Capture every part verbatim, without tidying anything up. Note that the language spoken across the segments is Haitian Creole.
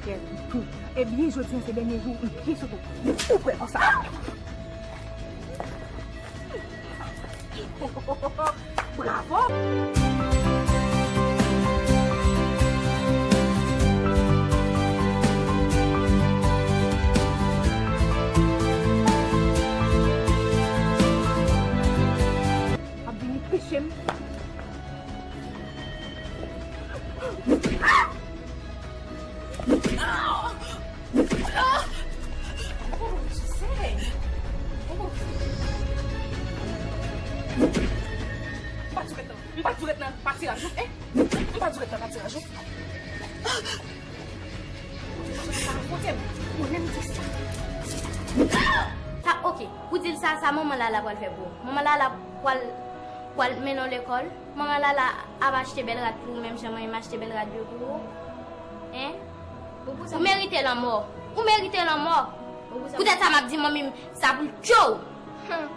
Ebyen, jodi a se dènye jou, m byen sot ou. Ou prè pou sa? Bravo! Ap vini peche m. Oh, José! Oh. M pa di w ret nan, m pa di w ret nan patiraj ou, eh? M pa di w ret nan patiraj ou. Sa a fòse m, mwen menm di sa. Sa, oke, ou di l sa, sa manman Lala pral fè pou ou. Manman Lala pral, pral mennen w lekòl. Manman Lala ap achte bèl rad pou ou, menm jan mwen menm achte bèl rad yo pou ou. Hein? Ou merite lanmò. Ou merite lanmò. Poutèt sa m ap di manmi m sa pou l tchwe w. Hum.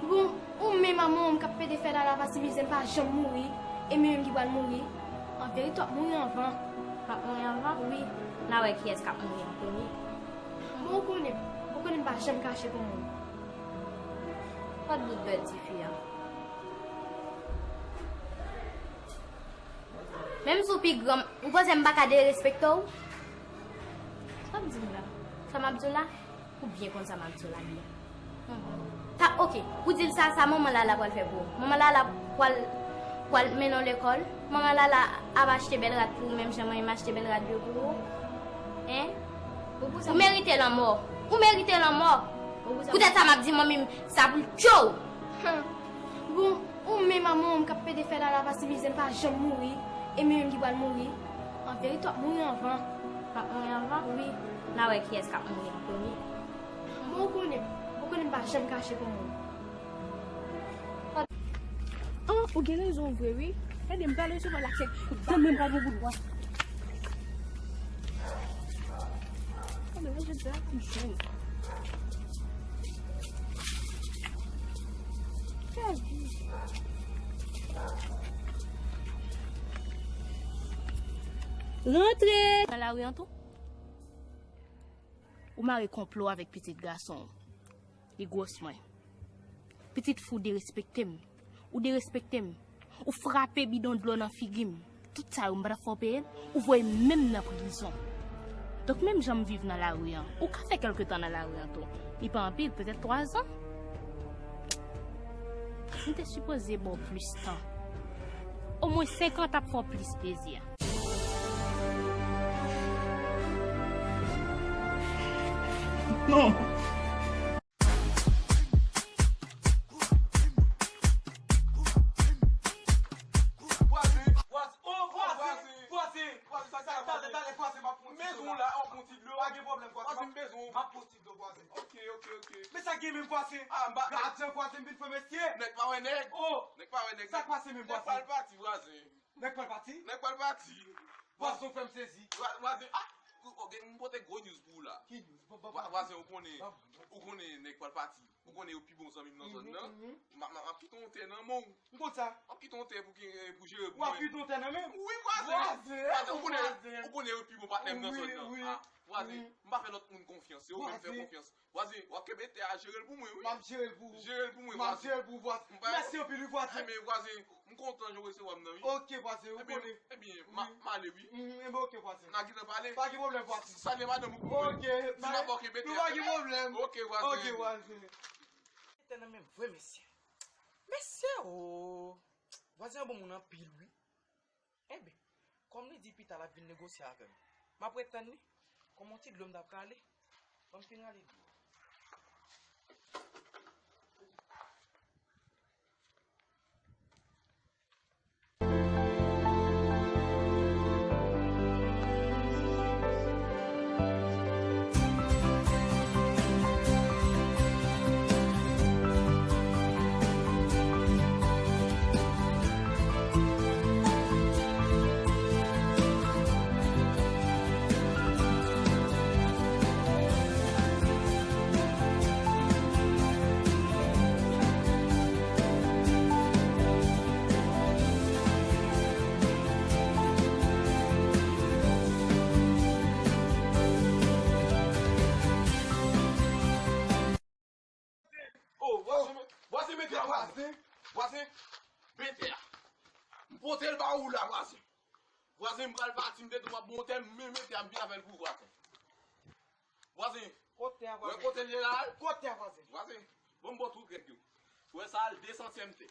Bon, ou menm a manman m k ap pede fè Lala pase mizè, m pa janm mouri, e mwen menm ki pral mouri. An verite, w ap mouri anvan. M ap mouri anvan? Wi. N a wè kiyès k ap mouri an premye. Bon, ou konnen, ou konnen m pa janm kache pou moun. Kot bout bèl tifi a? Menm si w pi gran, ou panse m pa ka derespekte w? Sa w ap di m la? Sa m ap di w la? Ou byen konn sa m ap di w la byen. Hmm. Sa, oke, ou di l sa, sa manman Lala pral fè pou ou. Manman Lala pral, pral mennen w lekòl. Manman Lala ap achte bèl rad pou ou, menm jan mwen menm achte bèl rad yo pou ou. Hein? Ou merite lanmò. Ou merite lanmò. Poutèt sa m ap di manmi m sa pou l tchwe w. Hum. Bon, ou menm a manman m k ap pede fè Lala pase mizè, m pa janm mouri, e mwen menm ki pral mouri. An verite, w ap mouri anvan. M ap mouri anvan? Wi. N a wè kiyès k ap mouri an premye. Bon, ou konnen, ou konnen m pa janm kache pou moun. Ah, ou gen rezon vre, wi. Gade, m pral resevwa l ak sèk dan mwen, m pral pran bout bwa. Gade, jodi a, m jwenn. Rantre! Nan lari an tou? Ou mare konplo avèk pitit gason w. Li gwòs mwen. Pitit fi w derespekte m. Ou derespekte m. Ou frape bidon dlo nan figi m. Tout sa yo m pa t ap fè w peye l. Ou voye m menm nan prizon. Donk menm jan m viv nan lari an, ou ka fè kèlke tan nan lari an tou. Li pa anpil, petèt twa zan. M te sipoze ba w plis tan. Omwen senk an t ap fè w plis plezi. Non. Vwazen, vwazen, oh, vwazen, vwazen, vwazen. Vwazen, sa k pase? Talè, talè, vwazen, m ap pran ti dlo la. Mezon la, oh, pran ti dlo. Pa gen pwoblèm, vwazen. Vwazen, m bezwen w. M ap pran ti dlo, vwazen. Ok, ok, ok. Men sa gen menm, vwazen? Ah, m pa... Gadyen, vwazen, m vin fè mesye. Nèg pa wè nèg. Oh. Nèg pa wè nèg. Sa k pase menm, vwazen? Nèg pral pati, vwazen. Nèg pral pati? Nèg pral pati. Vwazen, w fè m sezi. Vwa-, vwazen, ah, ou, ou gen, m pote gwo news pou ou la. Ki news? Bon, bon, vwa-, bon. Vwazen, ou konnen, bon, bon, ou konnen nèg pral pati. Ou konnen yo pi bon zanmi m nan zòn nan. Mhm, mhm. M a, m a, m ap kite yon tè nan men w. M konn sa. M ap kite yon tè pou ki, pou jere pou mwen. W ap kite yon tè nan men m? Wi, vwazen. Vwazen, vwazen, ou konnen, vwazen, ou konnen yo pi bon patnè m nan zòn nan. Wi, wi. Ah, vwazen, wi. M pa fè lòt moun konfyans, se ou menm m fè konfyans. Vwazen, w ap kenbe tè a, jere l pou mwen, wi. M ap jere l pou ou. Jere l pou mwen, vwazen. M ap jere l pou ou, vwazen. Mèsi anpil, wi, vwazen. Enben, vwazen, m kontan jan w resevwa m nan, wi. Ok, vwazen, ou konnen. Enben, m a-, m ale, wi. Mhm, enben, ok, vwazen. N a gentan pale. Pa gen pwoblèm, vwazen. Salye madanm ou pou mwen. Ok, di m ap ba w kenbe tè a. Nou pa gen pwoblèm. Ok, vwazen. Ok, vwazen. Tè nan men vre, mesye. Mesye, o. Vwazen an bon moun anpil, wi. Enben, kòm li di pita l ap vin negosye avè m, m ap ret tann li. Kòm yon ti dlo m t ap rale, ban m fin rale dlo. Vwazen, vwazen, men tè a. M pote l ba ou la, vwazen. Vwazen, m pral pati, m te di w m ap ba w tè, m men men tè a, m vin avè l pou vwazen. Vwazen, kote a, vwazen? Wè kote l ye la? Kote a, vwazen? Vwazen, bon, m ba w tout règ yo. Wè sa, de santyèm tè.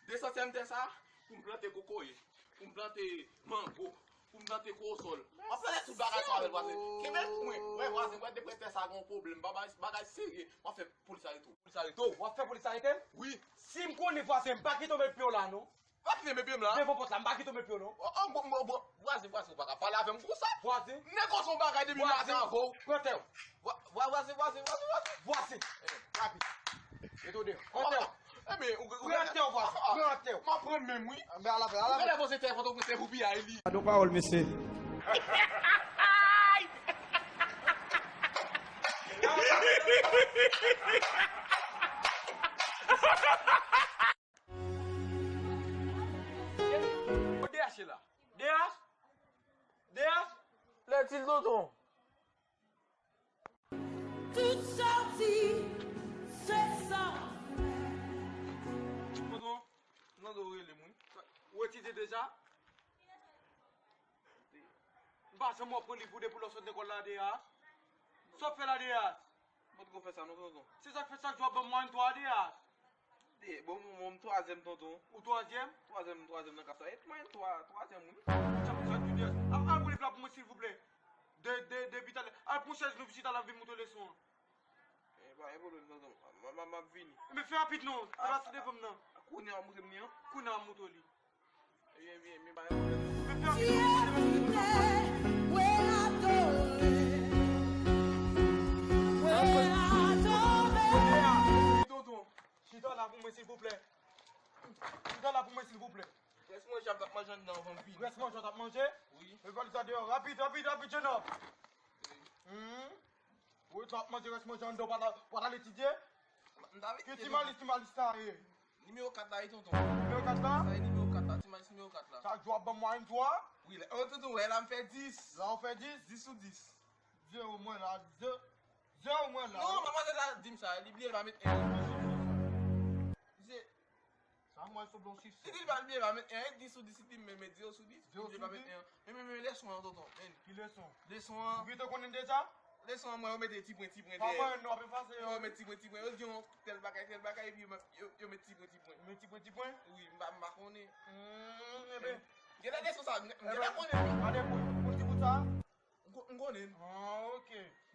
De santyèm tè sa, pou m plante kokoye, pou m plante mango, pou m plante kowosòl. M ap plante tout bagay sa avè l, vwazen. Kenbe l pou mwen. Wè, vwazen, wè, depi tè sa gen yon pwoblèm, bagay, bagay serye. M ap fè polis arete w. Polis arete w. W ap fè polis arete m? Wi. Si m konnen, vwazen, m pa kite w met pye w la, non. Pa kite m met pye m la. Devan pòt la, m pa kite w met pye w, non. Oh, oh, bon, bon, bon. Vwazen, vwazen, ou pa ka pale avè m konsa. Vwazen. M negosye yon bagay depi maten avè w. Pran tè w. Vwa-, vwa-, vwazen, vwazen, vwazen, vwazen. Vwazen. Eh. Rapid. Mete w deyò. Pran tè w. Ebyen, ou, ou pran tè w, vwazen. Pran tè w. M ap pran menm, wi. Mwen ala fè, ala fè. Ou genlè panse tè Pòtoprens se pou piyay li. Gade yon pawòl, mesye. Kote D H ye la? D H? D H? Lè til tonton. Tout sa w di, se sa w fè. Tonton, m tande w rele m, wi. Ou etidye deja? M pa janm wè w pran liv ou depi lè w sot lekòl la, D H. Sa w ap fè la, D H? M potko fè sa non, tonton. Se sa k fè chak jou w ap ban m mwayèn twa, D H. De, bon, bon, bon, m twazyèm, tonton. Ou twazyèm? Twazyèm, twazyèm nan klas la. E mwayèn twa, twazyèm, wi. Chak, chak jou, D H. Al, al pran liv la pou mwen, silvouplè. De, de, depi talè. Al pran chèz nou chita la, m vin montre leson an. E, pa gen pwoblèm, tonton. M, m, m, m ap vini. Men fè rapid non. Pase devan m nan. Kounye a w ap montre m li an? Kounye a w ap montre w li. Ebyen, ebyen, ebyen, pa gen pwoblèm. Men fè rapid non. Tonton. Chita la pou mwen, silvouplè. Chita la pou mwen, silvouplè. Rès manje a t ap manje anndan anvan m vini. Rès manje a t ap manje? Wi. Mete valiz la deyò. Rapid, rapid, rapid, jenòm. Wi. Wi, w ap manje rès manje anndan, w pa t al, w pa t al etidye? M t ap etidye, tonton. Ki Ti Malis, Ti Malis sa ye? Nimewo kat la, wi, tonton. Nimewo kat la? Sa e nimewo kat la, Ti Malis nimewo kat la. Chak jou w ap ban m mwayèn twa? Wi, lè, oh, tonton, wè, la m fè dis. La w fè dis? Dis sou dis. Zewo mwen la, ze-, zewo mwen la. Non, manmzèl la di m sa, li bliye l pa met en. Misye. Sa mwen sou blon sif. Li di l pa bliye pa met en, dis sou dis, li di m men, men zewo sou dis, li bliye pa met en. Men, men, men leson an, tonton. Men. Ki leson? Leson an. Ou gentan konnen deja? Leson an, mwen, yo mete ti pwen, ti pwen dèyè. Pa mwen, non, ap efase yo. Yo mete ti pwen, ti pwen. Yo di yon tèl bagay, tèl bagay, epi yo, yo, yo mete ti pwen, ti pwen. Yo mete ti pwen, ti pwen? Wi, m pa, m pa konnen. Hmm, enben. Genlè leson sa, m genlè konnen. Enben, gade pou, pou ti bout sa. M ko-, m konnen. Ah, ok.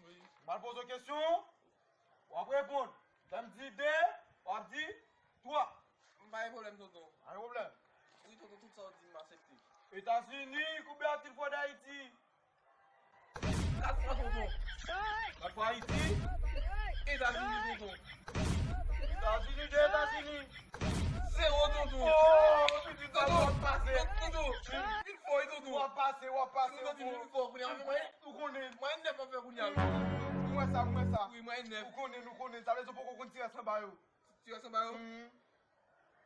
Wi. M al poze w kesyon, w ap reponn. Lè m di de, w ap di twa. M pa gen pwoblèm, tonton. Pa gen pwoblèm. Wi, tonton, tout sa w di, m aksepte. Etazini, konbyen a-t-il fè Dayiti? Kat fwa, tonton. Kat fwa Ayiti? Etazini, tonton. Etazini de Etazini. Zewo, tonton. Oh, pitit sa, tonton, w ap pase. Tonton, vin fò, wi, tonton. W ap pase, w ap pase. Tonton, vin fò, kounye a, mwen, ou konnen. Mwayèn nèf w ap fè kounye a. Mwen sa, mwen sa. Wi, mwayèn nèf. Ou konnen, nou konnen. Sa vle di w poko konn ti rès anba yo. Ti rès anba yo? Hmm.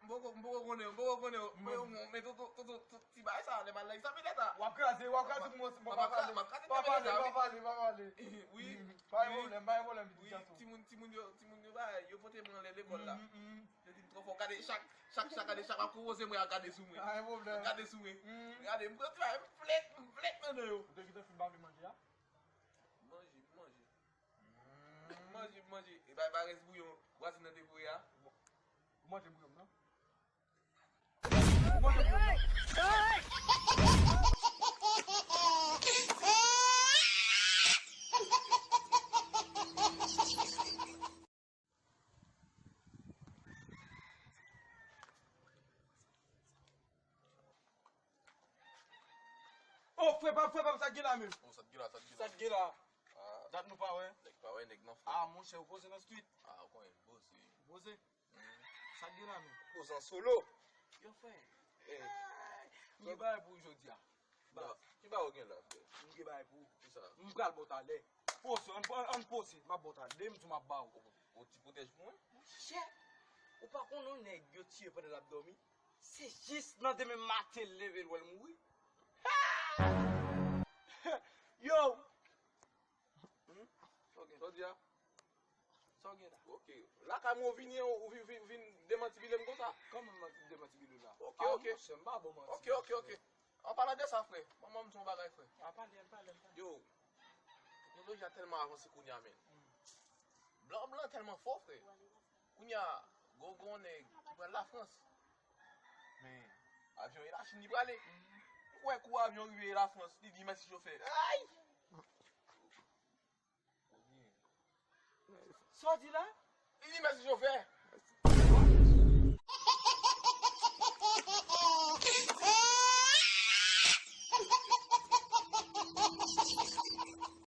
M poko, m poko konnen, m poko konnen. Men, men, men, tonton, tonton, tonton, ti bagay sa, lè m al nan egzamen leta. W ap kraze, w ap kraze pou mwen, pa pale. M ap kraze, m ap kraze, pa pale, pa pale, pa pale. Wi. Pa gen pwoblèm, pa gen pwoblèm, pitit gason. Wi, timoun, timoun yo, timoun yo, bagay, yo pote mwen anlè lekòl la. Yo di m twò fò, gade chak, chak, chak, gade chak, ap konpoze mwen, ap gade sou mwen. Pa gen pwoblèm. Ap gade sou mwen. Gade, m pran ti bagay, m flèk, m flèk nan men yo. Ou te gentan fin bave manje a? Manje, manje. Manje, manje. E bay, bay rès bouyon vwazin nan te voye a. Bon. Ou manje bouyon m nan? Ou manje bouyon m nan? Oh, frè pa m, frè pa m, sa k gen la menm? Oh, sa k gen la, sa k gen la? Sa k gen la? Ah. Dat nou pa wè? Nèg pa wè, nèg nan fè. Ah, monchè, ou poze nan street? Ah, ou konnen, poze. Poze? Mm. Sa k gen la menm? Poze an solo. Yo, frè. Eh. M gen bagay pou ou jodi a. Baz. Ki bagay ou gen la, frè? M gen bagay pou ou. Kisa? M pral ba w talè. Poze, ann, ann poze. M ap ba w talè. Demen m tou m ap ba w. Ou, ou ti pwotèj pou mwen? Monchè, ou pa konnen yon nèg yo tiye pandan l ap dòmi? Se jis nan demen maten l leve l wè l mouri. Yo! Hmm? Sa w di a? Ok. Lakay mwen ou vini, ou vin, vin, vin demanti bile m konsa. Kòman m demanti bile w la? Ok, ok. Monchè, m pa bon manti. Ok, ok, ok. An palan de sa, frè, ban mwen di yon bagay, frè. A pale, al pale, al pale. Yo, teknoloji a tèlman avanse kounye a, men. Blan, blan tèlman fò, frè. Kounye a, gon, gon nèg ki pral Lafrans. Men, avyon e Lachin li prale. Ou kwè kou avyon rive Lafrans, li di mèsi chofè. Ay! Sa w di la? Li di mèsi chofè.